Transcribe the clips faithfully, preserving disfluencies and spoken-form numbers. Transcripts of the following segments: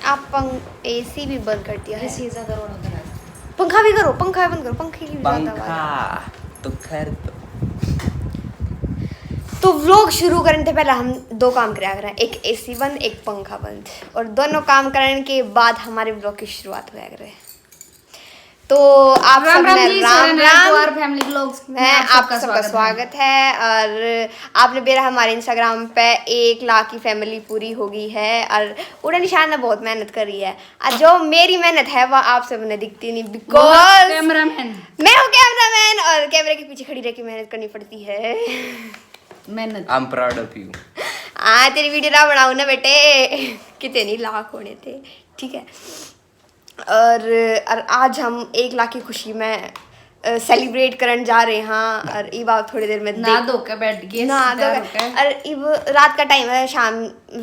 आप पंख, एसी भी बंद कर दिया है। एसी ज्यादा रोना करा। पंखा भी करो, पंखा भी बंद करो, पंखे की भी ज्यादा आवाज है। पंखा तो खैर तो तो व्लॉग शुरू करने से पहले हम दो काम करया करें, एक एसी बंद, एक पंखा बंद, और दोनों काम करने के बाद हमारे व्लॉग की शुरुआत होया करे। तो आप राम सब राम ने जी, राम सारे राम। नरकुआर फैमिली व्लॉग्स में मैं आप आप सबका सबका स्वागत है। स्वागत है। और आपने बेरा हमारे इंस्टाग्राम पे एक लाख की फैमिली पूरी हो गई है, और उड़ा निशान ने बहुत मेहनत करी है, और जो मेरी मेहनत है वो आप सब ने दिखती नहीं, वो बिकॉज कैमरामैन मैं हूँ कैमरामैन और कैमरे के पीछे खड़ी रह के मेहनत करनी पड़ती है। मेहनत। I'm proud of you। हाँ, तेरी वीडियो ना बनाऊँ ना बेटे, कितने लाख होने थे, ठीक है। और और आज हम एक लाख की खुशी में सेलिब्रेट करन जा रहे हैं। और इब आप थोड़ी देर में ना देख- धो के बैठ गए, ना तैयार धो हो के। के। और इब रात का टाइम है, शाम,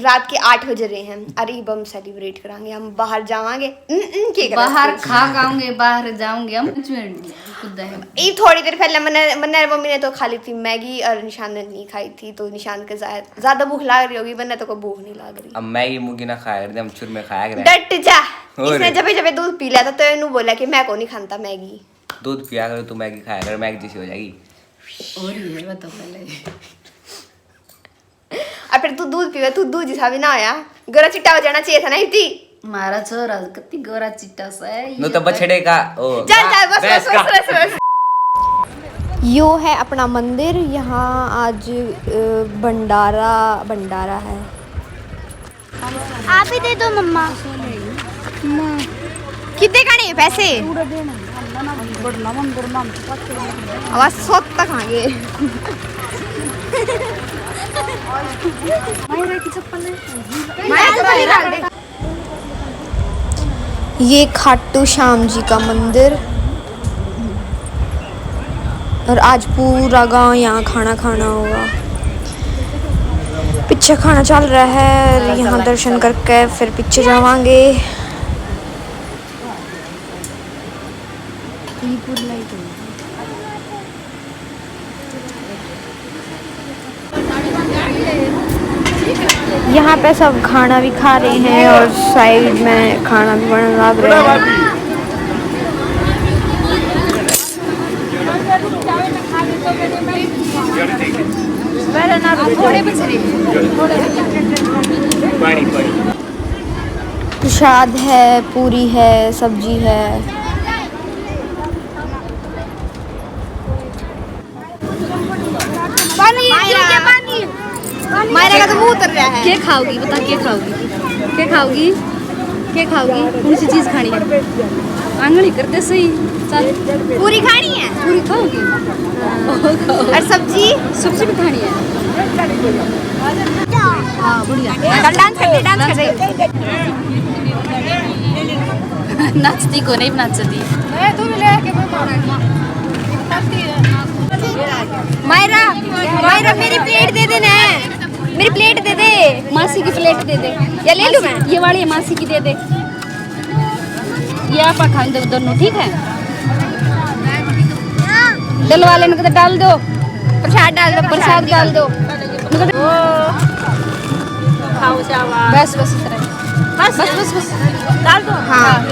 रात के आठ बज रहे हैं। और इब हम सेलिब्रेट करांगे, हम बाहर जावांगे। हम्म, हम्म, के करा बाहर तू? खा खाऊंगे, बाहर जाऊंगे हम। कुछ में खुद है। इब थोड़ी देर पहले मैंने मैंने और मम्मी ने तो खा ली थी मैगी, और निशान ने नहीं खाई थी, तो निशान के ज्या- ज्यादा भूख लाग रही होगी, मैंने तो कोई भूख नहीं लाग रही। अब मैगी मुगी ना खाया करते, हम चूरमे खाया करें। डट जा। और? इसने जबे जबे दूध पी लिया था, तो इन्हों बोला कि मैं को नहीं खाता मैगी। दूध पिया कर तू मैगी खाया कर, मैगी जैसी हो जाएगी। और ये बताओ पहले। और फिर तू दूध पीवे, तू दूध जैसा भी ना होया, गोरा चिट्टा हो जाना चाहिए था ना इतनी। मारा छोरा कत्ती गोरा चिट्टा सा है, नो ये तो बछड़े का ओ चल चल, बस भैंस बस का। बस बस बस। यो है अपना मंदिर। यहाँ आज अ, भंडारा भंडारा है। आप ही दे दो मम्मा। कितने का नहीं पैसे? आवाज सोत तक आ गए। ये खाटू श्याम जी का मंदिर। और आज पूरा गांव यहाँ खाना खाना होगा। पीछे खाना चल रहा है और यहाँ दर्शन करके फिर पीछे जावांगे। यहाँ पे सब खाना भी खा रहे हैं और साइड में खाना भी बनने लग रहा है। प्रसाद है, पूरी है, सब्जी है। पानी, पी के पानी। मायरा का तो मुंह उतर रहा है। के खाओगी, बता, के खाओगी? के खाओगी? के खाओगी? कौन सी चीज खानी है? आंगली करते सही। चल। पूरी खानी है। पूरी खाओगी? और सब्जी? सब्जी भी खानी है। हाँ, बढ़िया। चल, डांस कर दे, डांस कर दे। नाचती को नहीं नाचती। मायरा, मायरा, मेरी प्लेट दे देना है, मेरी प्लेट दे दे। मासी की प्लेट दे दे। या ले लूं मैं? ये वाली है, मासी की दे दे। ये आप खान दो दोनों, ठीक है? डलवा लेने को तो डाल दो, प्रसाद डाल दो, प्रसाद डाल दो। खाओ चावा। बस बस इतना ही। बस बस बस बस। डाल दो। हाँ।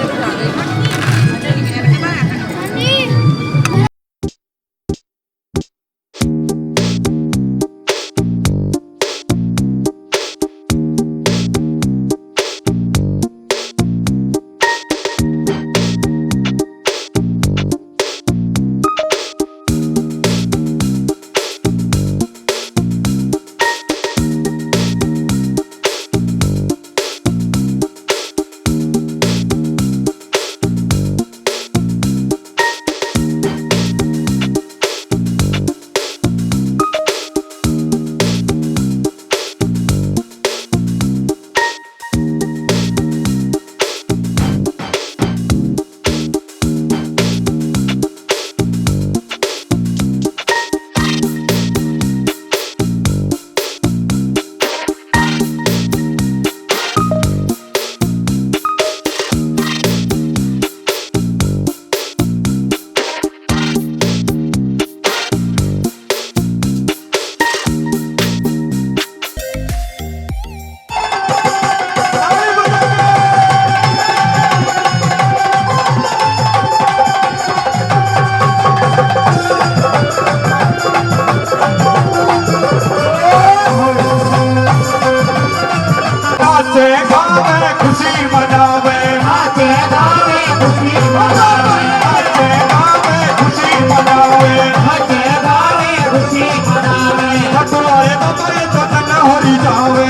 खुशी मनावे, नाचे गावे, खुशी मनावे, नाचे गावे, खुशी मनावे, नाचे गावे, खुशी मनावे। हटवाए तो बड़े तो तन हरी जावे।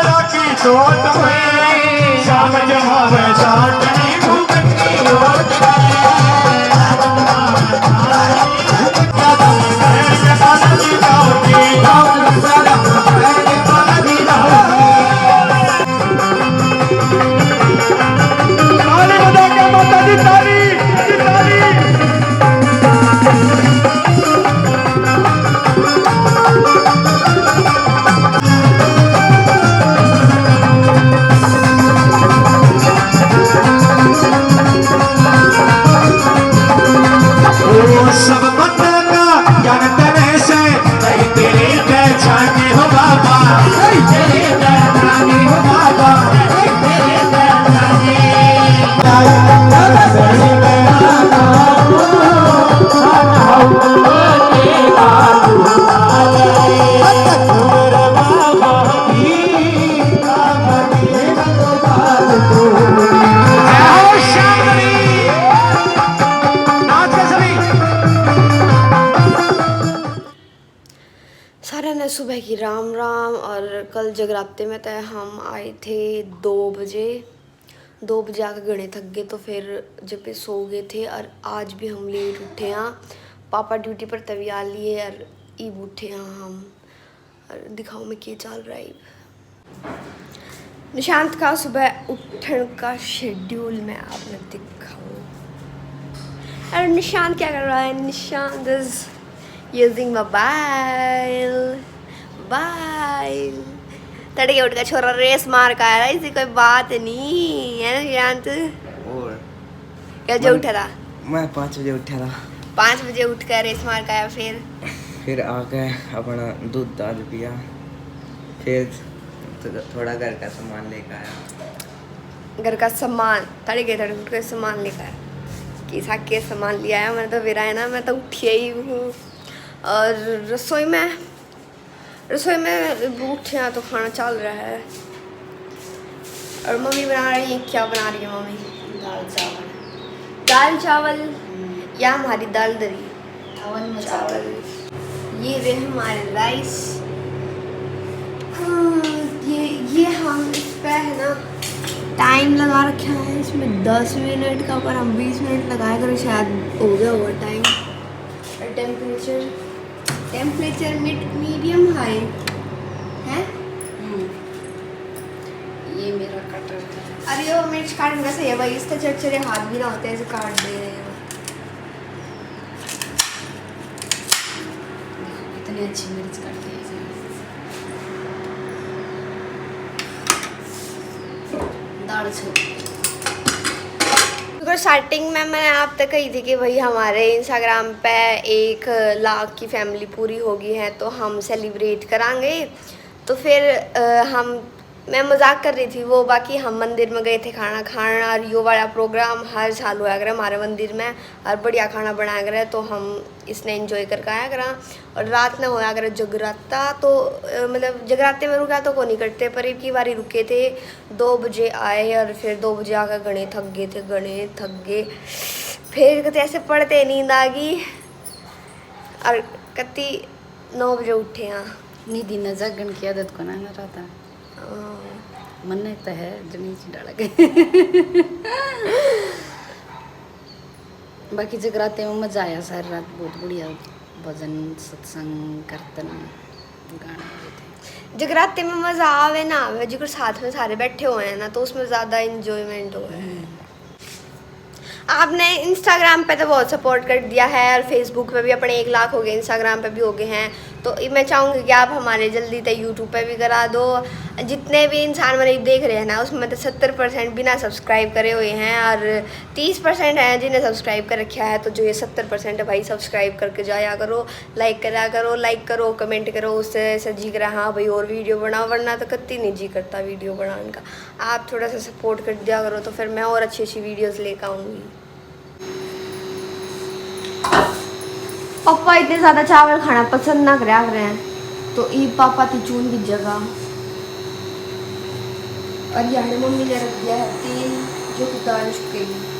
राखी चोट में शाम जमावे, चांदनी घूमन की ओट में। ताली बजा के माता दी ताली, ताली। ओ सब बंदा का ज्ञान तने से, नहीं तेरे पहचाने हो बाबा, नहीं तेरे पहचाने हो बाबा, नहीं तेरे पहचाने। सारे ने सुबह की राम राम। और कल जगराते में तो हम आए थे दो बजे, दो बजे आके घणे थक गए, तो फिर जब भी सो गए थे। और आज भी हम लेट उठे हाँ, पापा ड्यूटी पर तभी आ लिए और इब उठे हाँ हम। और दिखाओ मैं क्या चल रहा है इब। निशांत का सुबह उठण का शेड्यूल मैं आपने दिखाऊं। और निशांत क्या कर रहा है? Nishant is using mobile, mobile। तड़के उठ के छोरा रेस मार का आया, इसी कोई बात नहीं है ना निशांत? और क्या बजे उठा था? मैं पाँच बजे उठा था। पाँच बजे उठ कर रेस मार का आया, फिर? फिर आके अपना दूध दाध पिया, फिर तो थोड़ा घर का सामान लेकर आया। घर का सामान, तड़के तड़के उठ के सामान लेकर आया। किसा के सामान लिया है, मैं तो बेरा है ना, मैं तो उठी ही हूँ। और रसोई में, रसोई में उठिया तो खाना चल रहा है। और मम्मी बना रही है, क्या बना रही है मम्मी? दाल चावल। दाल चावल। हम्म। या हमारी दाल दरी। चावल में चावल। चावल। ये रहे हमारे राइस। हाँ, ये, ये हम इस पे है ना, टाइम लगा रखा है इसमें दस मिनट का, पर हम बीस मिनट लगाया करो, शायद हो गया होगा टाइम। और temperature, temperature mid, medium high है। हम्म। ये मेरा कटर है। अरे, वो मिर्च काटने का सही है भाई, इससे चरचरे हाथ भी ना होते, ऐसे काट दे रहे हैं। देखो, कितनी अच्छी मिर्च काट दी है इसने। दाल छो। तो स्टार्टिंग में मैंने आप तक कही थी कि भाई, हमारे Instagram पे एक लाख की फैमिली पूरी होगी है, तो हम सेलिब्रेट करांगे। तो फिर, अ, हम, मैं मजाक कर रही थी वो, बाकी हम मंदिर में गए थे खाना खाना, और यो वाला प्रोग्राम हर साल होया करे हमारे मंदिर में, और बढ़िया खाना बनाया करे, तो हम इसने एंजॉय करके आया करा। और रात ने होया करे जगराता, तो, अ, मतलब, जगराते में रुका तो को नहीं करते, पर एक ही बारी रुके थे, दो बजे आए और फिर दो बजे आकर घणे थक गए थे, घणे थक गए। फिर कते ऐसे पड़ते नींद आ गई और कति नौ बजे उठे हाँ। निधि ने जागण की आदत को ना रहता। हाँ। मन्ने तो है, जनी सी डाल गई। बाकी जगराते में मजा आया, सारी रात बहुत बढ़िया भजन, सत्संग, कीर्तन, गाने हो रहे थे। जगराते में मजा आवे ना आवे, जिकर साथ में सारे बैठे हुए हैं ना, तो उसमें ज्यादा एंजॉयमेंट हुआ है। हम्म। आपने Instagram पे तो बहुत सपोर्ट कर दिया है और Facebook पे भी अपने एक लाख हो गए, Instagram पे भी हो गए हैं, तो ये मैं चाहूँगी कि आप हमारे जल्दी तक YouTube पे भी करा दो। जितने भी इंसान मेरे देख रहे हैं ना, उसमें तो सत्तर परसेंट बिना सब्सक्राइब करे हुए हैं और तीस परसेंट हैं जिन्हें सब्सक्राइब कर रखा है। तो जो ये सत्तर परसेंट है भाई, सब्सक्राइब करके जाया करो, लाइक करा करो, लाइक करो, कमेंट करो, उससे ऐसा जी करा हाँ भाई और वीडियो बनाओ, वरना तो कत्ती नहीं जी करता वीडियो बनाने का। आप थोड़ा सा सपोर्ट कर दिया करो तो फिर मैं और अच्छी अच्छी वीडियोस लेकर आऊँगी। पापा इतने ज्यादा चावल खाना पसंद ना करया करे हैं, तो ई पापा ती चून की जगह। और यहाँ मम्मी ने रख दिया है तेल, जो कि दाल चुकेगी।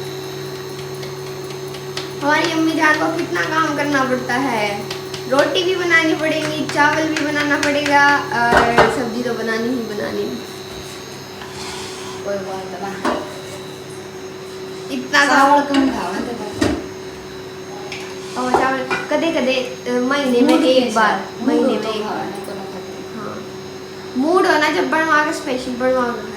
हमारी अम्मी जान को कितना काम करना पड़ता है, रोटी भी बनानी पड़ेगी, चावल भी बनाना पड़ेगा और सब्जी तो बनानी ही बनानी। कोई बात ना। इतना चावल कम खावा थे। और चावल कदे कदे, अ, महीने में एक बार, महीने में एक बार। हाँ, मूड होना जब बनवा के, स्पेशल बनवा के।